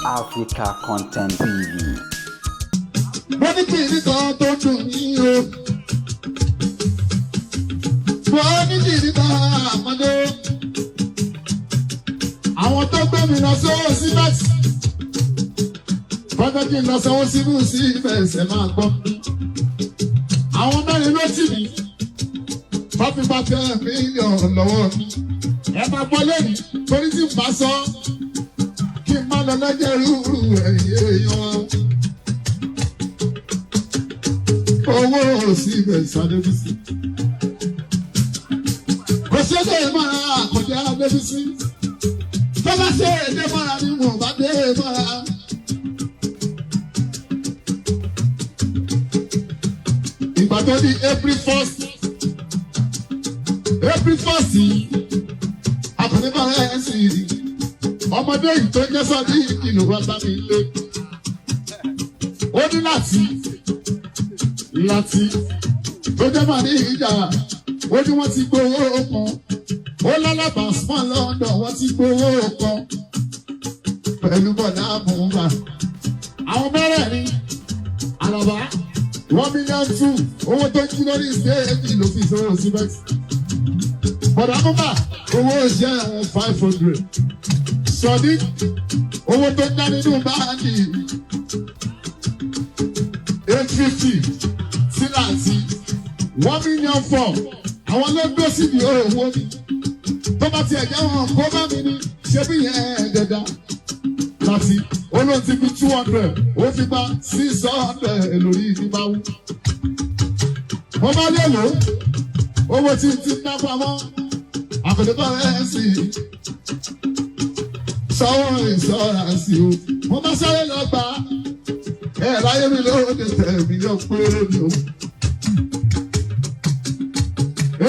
Africa Content TV. Mo ní kí ní kan tó dùn yín o. Mo ní kí ní kan àmọ́dé. Àwọn tó gbé mi lọ sówó síbẹ̀sì. Bọ́dọ̀ kí n lọ sanwó sínú síbẹ̀sì ẹ̀ máa gbọ́. Àwọn mẹ́rin ló tì mí. Wọ́n fi bá 10 million lọ́wọ́ mi. Ẹ máa gbọ́ lónìí torí tí n bá sọ kí n má lọ lọ́jọ́ rúurú ẹ̀yìn èèyàn. Owó síbẹ̀ sàdébísí. Kò ṣe é dé mọ́ra àkàndé Adébísí. Tó bá ṣe é dé mọ́ra ni mo bá dé mọ́ra. Ìgbà tó di April 1st, April 1st yìí, àkàndé bára ẹ̀ sì ọmọdé yìí tó jẹ́ sọ́ọ́dí ìkìlọ̀ wá bá mi lé. Ó ní láti tó jẹ́ màá ní ìjà, ó ní wọ́n ti gbowó kan. Ó lọ́lọ́bà small London, wọ́n ti gbowó kan pẹ̀lú bọ̀dá àmúgbà. Àwọn mẹ́rẹ̀ẹ̀rin àlàbá 1.2 million, owó tó jí lórí stéèjì ló fi sówó síbẹ̀. Bọ̀dá àmúgbà, owó iṣẹ́ ẹ̀wọ̀n 500. Sọ̀dí owó tó ń dá nínú báńkì 850 síláàtì 1.4 million. Àwọn ló gbé síbi owó mi. Tó bá tiẹ̀ jẹ́ wọn kó bá mi ní ṣé bí yẹn dẹ̀dá láti olóhùn ti fi 200, ó fi gba 600 lórí ní bá wú. Mo bá lè lò owó tí n ti ná pamọ́ àkọ́dẹ́kọ́ ẹ̀ sì sọ́wọ́ ìṣọ́ra sí o. Mo bá sáré lọ gbà ẹ láyé mi lóde 10 million péré ni o.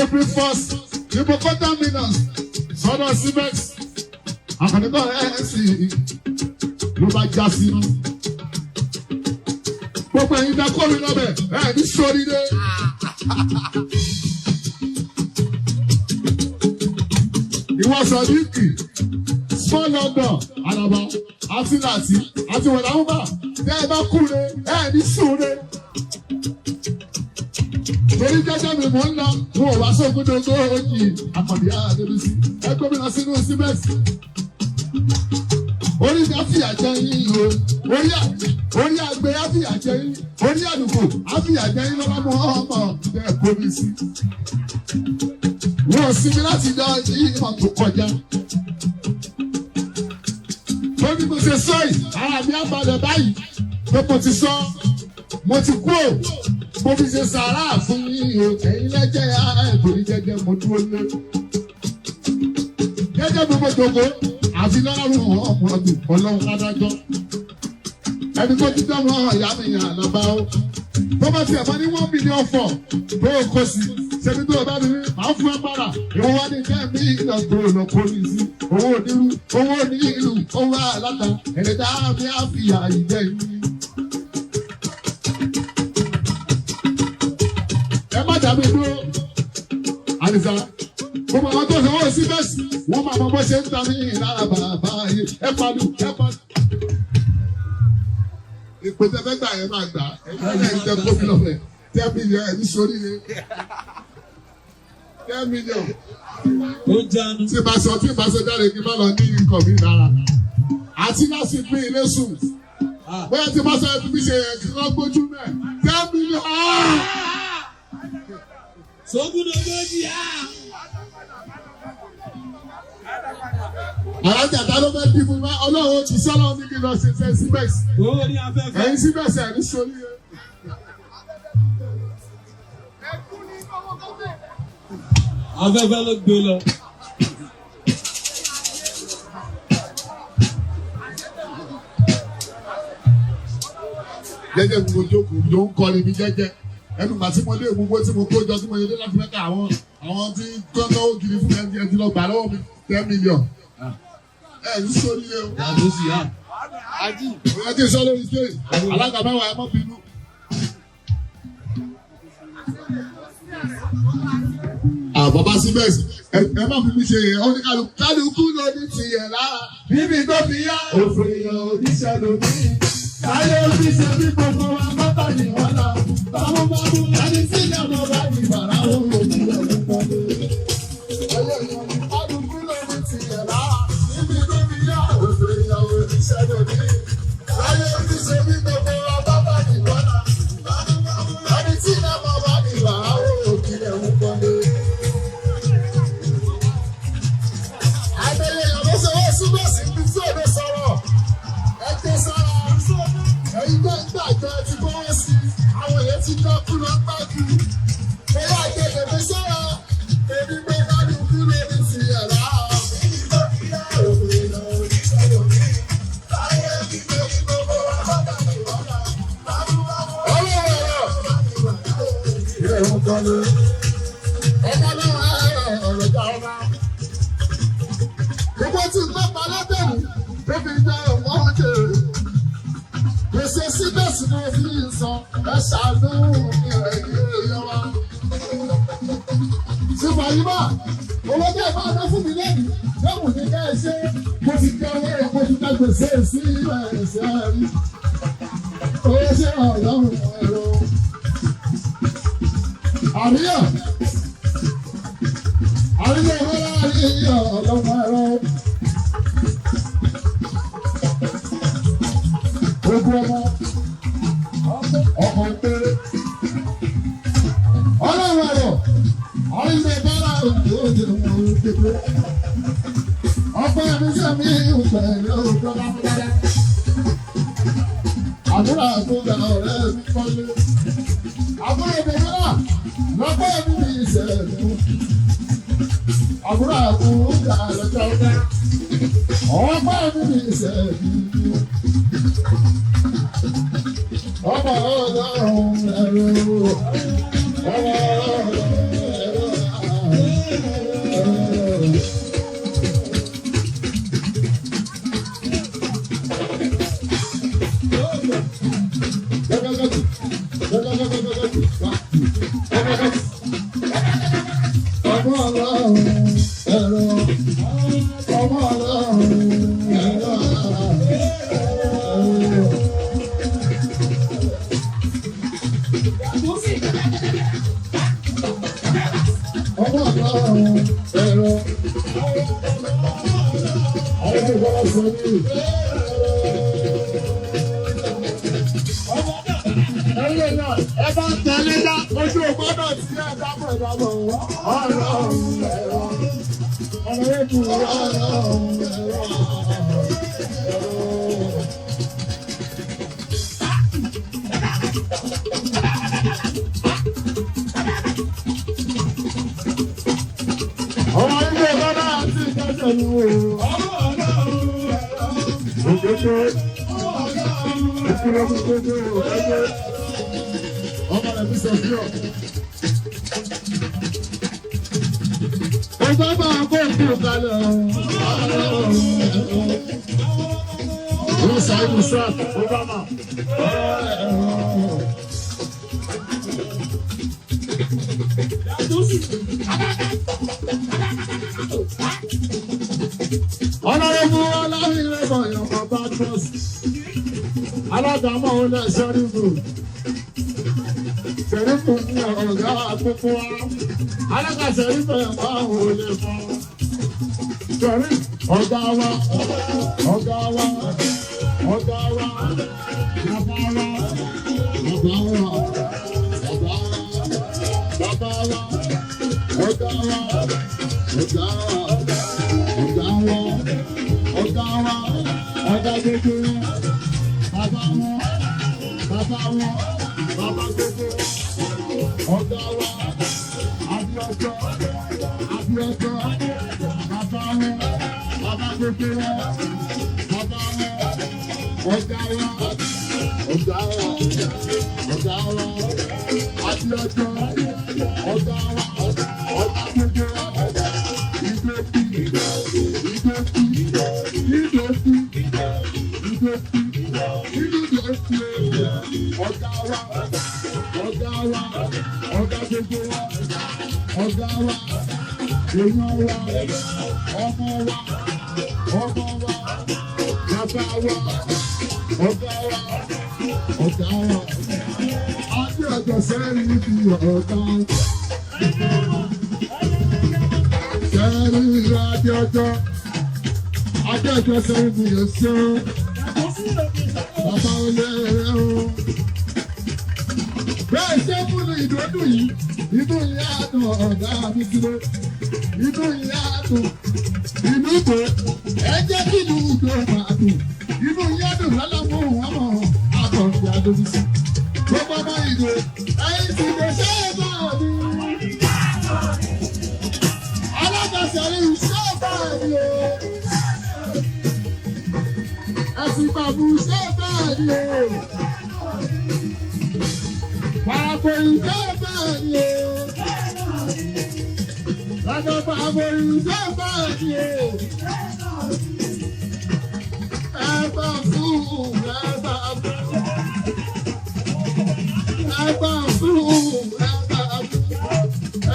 April 1st ní mo kọ́ 10 million sọ́dọ̀ Simex àkànníkọ́ ẹ̀ sì ló bá já sínú. Gbogbo ẹ̀yin dá kórìí lọ́bẹ̀ ẹ̀ ní sóríire. Ìwọ Sọ̀díkì, Small London, Àlàbà, àti Làtí, àti Wọ̀dàmúbà, tẹ́ ẹ bá kúre, ẹ ní sùúre. Torí jẹ́jẹ́ mi mò ń lọ, wọn ò wá sókun dógójì, Àkànbí Adébísí, ẹ gbé mi lọ sínú síbẹ̀sì. Orí mi á fìyà jẹ yín o, orí àgbẹ̀ á fìyà jẹ yín, orí àlùkò á fìyà jẹ yín lọ́wọ́ mọ́ ọmọ tẹ́ ẹ kó mi sí. Wọ́n sinmi láti dá ìmọ̀ tó kọjá. Tó ní mo ṣe sọ yìí, ara mi á balẹ̀ báyìí pé mo ti sọ, mo ti kú ò, mo fi ṣe sàárà fún yín o, ẹ̀yin lẹ́jẹ̀ ẹ̀bùn jẹ́jẹ́ mo dúró lé. Jẹ́jẹ́ bí mo jòkó, àfi lọ́rùn ọmọ ọdún ọlọ́run adájọ́. Ẹni tó ti dánwò ìyá mi yàn lọ́ba ó. Tó bá tiẹ̀ bá ní 1.4 million tó o kó sí, ṣebí tó o bá mi rí, màá fún ẹ padà. Ìwọ wá ní 10 million tó o lọ kó mi sí. Owó onírú, owó onílù, owó àláta, ẹ̀ẹ́dá mi á fi àyè jẹ yín. Ẹ má dàbí dúró, Àdìsá. Gbogbo àwọn tó sanwó sí bẹ́sì, wọ́n máa mọ bó ṣe ń ta mí lára bàbá yìí. Ẹ palu, ẹ palu. Ìpè tẹ fẹ́ gbà yẹn máa gbà. Ẹ ẹ jẹ gómìnà fẹ́. 10 million ẹ̀ ní sórí ni. 10 million. Ó jánu. Tí bá sọ jáde kí n má lọ ní nǹkan mi lára. Àti láti pín ilé sùn. Bóyá tí bá sọ ẹbí mi ṣe yẹ kí wọ́n gbójú mẹ́. 10 million. Sógúndógójì á. Alájà ta ló fẹ́ bí fún mi? Ọlọ́run ti sọ́lọ́ ní kí n lọ ṣe ṣe síbẹ̀sì. Owó ní afẹ́fẹ́. Ẹ̀yin síbẹ̀sì ẹ̀ ní sórí rẹ̀. Afẹ́fẹ́ ló gbé lọ. Jẹ́jẹ́ mi mo jókòó ló ń kọrin mi jẹ́jẹ́. Ẹnu gbà tí mo dé gbogbo tí mo kó jọ tí mo yẹ dé láti mẹ́ta àwọn àwọn tí tọ́tọ́ ògiri fún mi ẹ ti lọ gbà lọ́wọ́ mi 10 million. Ẹ ní sórí rẹ̀ o. Yàtọ̀ sí yá. Òyà kí n sọ lórí stage. Alága mẹ́wàá ẹ má bínú. Bàbá síbẹ̀sì ẹ má fi mí ṣe yẹn, ó ní kálukú ló ní tiẹ̀ lára. Bíbí tó fi yá òfin èèyàn oníṣẹ́ lómi. Táyé fi ṣe bí gbogbo wa bàbá ní wọn là. Bámúbámú ẹni tí ìyàwó bá ní bàrà òun ò ní ọdún kan lé. Kálukú ló ní tiẹ̀ lára. Bíbí tó fi yá òfin èèyàn oníṣẹ́ lómi. Táyé fi ṣe bí gbogbo wa bàbá ní wọn là. Bámúbámú ẹni tí ìyàwó bá ní bàrà òun ò ní ọdún kan lé. Àìmọye ìyàwó ṣe wọ́n súnmọ́ sí ibi tí òde sọ̀rọ̀. Ẹ ké sára. Ẹ̀yin tó ń gbàjọ ẹ ti bọ́wọ́ sí i. Àwọn èèyàn ti dákú lọ gbájú. Bóyá àjẹ tèmi sára. Èmi gbé kálukú lórí ti ẹ̀rá. Ọmọ náà ọ̀rọ̀ jà ọba. Gbogbo tí ń gbọ́ palátẹ̀mù tó fi jẹ́ ọmọ jèrè. Gbèsè síbẹ̀sì ni fi ń san ẹ ṣàánú mi ẹ̀yìn èèyàn wa. Ṣùgbọ́n yìí bá owó tẹ́ ẹ máa ná fún mi lẹ́nu lẹ́wùn ní ká ẹ ṣe mo ti jẹ owó rẹ̀ mo ti jẹ gbèsè sí ẹ̀ṣẹ̀ rí. Owó ṣe ọ̀lọ́run ẹ̀rọ. Àríyá àríyá ìwé láàrin ọlọ́run ẹ̀rọ. Ogun ọmọ ọkọ̀ péré. Ọlọ́run ẹ̀rọ àríyá ìbára òjò òjò òjò pépé. Ọpẹ́ mi sẹ́mi pẹ̀lú òjò lámúdára. Àdúrà tó ga ọ̀rẹ́ mi kọ́lé. Àbúrò mi náà lọ́pọ̀ mi ní ìṣẹ̀lẹ̀. Àbúrò àbúrò ga lọ́jọ́ ọ̀gá. Ọpẹ́ mi ní ìṣẹ̀lẹ̀. Ọmọ ọlọ́run ẹ̀rọ. Ọmọ ọlọ́run ẹ̀rọ. Ọmọ ọlọ́run ẹ̀rọ. Ọmọ ọlọ́run ẹ̀rọ. Ọmọ ọlọ́run ẹ̀rọ. Àwọn tó bá sọ ní. Ẹyẹ náà ẹ bá tẹ̀lé dá ojú ògbọ́dọ̀ tí ẹ dábọ̀ dábọ̀ ọlọ́run ẹ̀rọ. Ọ̀rọ̀ ètò ọlọ́run ẹ̀rọ. Ọmọ ilé bàbá àti ìjọsẹ̀ ni wò. Òkèké. Ìkúrẹ́ kúkúrú òkèké. Ọmọ rẹ̀ fi sọ sí ọ. Ọgbà máa kó òkú kalẹ̀ o. Musa Musa Obama. Ọlọ́run Ọlámilẹ́kọ̀ọ́ Yọ̀mọ̀ bá trust. Alága mọ̀ ọ́n náà ṣẹ́rífù. Ṣẹ̀rífù ní ọ̀gá àkókò wa. Alága ṣẹ̀rífù ẹ̀ máa ń wọlé fún. Ṣẹ̀rífù ọ̀gá wa, ọ̀gá wa, ọ̀gá wa, bàbá wa, bàbá wa, bàbá wa, bàbá wa, ọ̀gá wa, ọ̀gá wa, ọ̀gá wa, ọ̀gá wa, ọ̀gá gbogbo wọn, bàbá wọn, bàbá wọn, bàbá gbogbo wọn, ọ̀gá wa, Abíọ́dún, Abíọ́dún, bàbá wọn, bàbá gbogbo wọn, bàbá wọn, ọ̀gá wa, ọ̀gá wa, ọ̀gá wa, Abíọ́dún, ọ̀gá wa, ọ̀gá gbogbo wọn, ìgbésí, ìgbésí, ìgbésí, ìgbésí, ìgbésí, ọ̀gá wa, ọ̀gá wa, ọ̀gá gbogbo wa, ọ̀gá wa. Èèyàn wa, ọmọ wa, ọmọ wa, bàbá wa, ọ̀gá wa, ọ̀gá wa. Adé ọjọ́ sẹ́yìn níbi ọ̀gá. Sẹ́yìn adé ọjọ́. Adé ọjọ́ sẹ́yìn ní èso. Bàbá olè rẹ̀ o. Bẹ́ẹ̀ ṣé múlò ìdọ́dún yìí, inú ìyá àdùn ọ̀gá mi dúró. Inú ìyá àdùn, inú ìbò, ẹ jẹ́ kí inú ìdó máa dùn. Inú ìyá dùn lọ́lọ́mú ọmọ àkànṣe àdójúsí. Gbogbo ọmọ ìdò, ẹyin ti lè ṣe é bá mi. Alágbàṣẹ́rí ṣe é bá mi o. Ẹ̀sìn bàbú ṣe é bá mi o. Pàpọ̀ ìṣe bá mi o. Lọ́dọ̀ pàpọ̀ ìṣe bá mi o. Ẹ bá fún, ẹ bá fún. Ẹ bá fún, ẹ bá fún.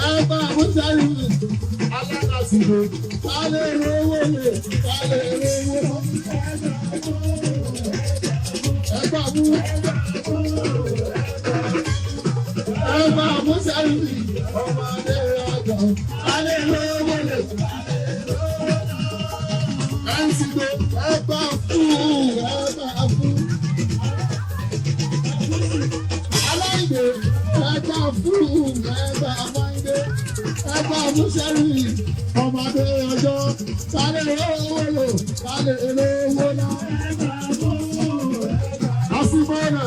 Ẹ bá fún sẹ́yìn. Alákàsìkò, kálẹ̀ rówó lè, kálẹ̀ rówó. Ẹ bá fún. Ẹ bá fún sẹ́yìn. Ọmọdé ọjọ́, kálẹ̀ rówó lè. Ẹ ń sìnkú, ẹ bá fún, ẹ bá fún. Aláìdè, ẹgbà fún, ẹgbà máìdé, ẹgbà músẹ́rì, ọmọdé ọjọ́, sáré owó lò, sáré owó náà. Àsìmọ́nà.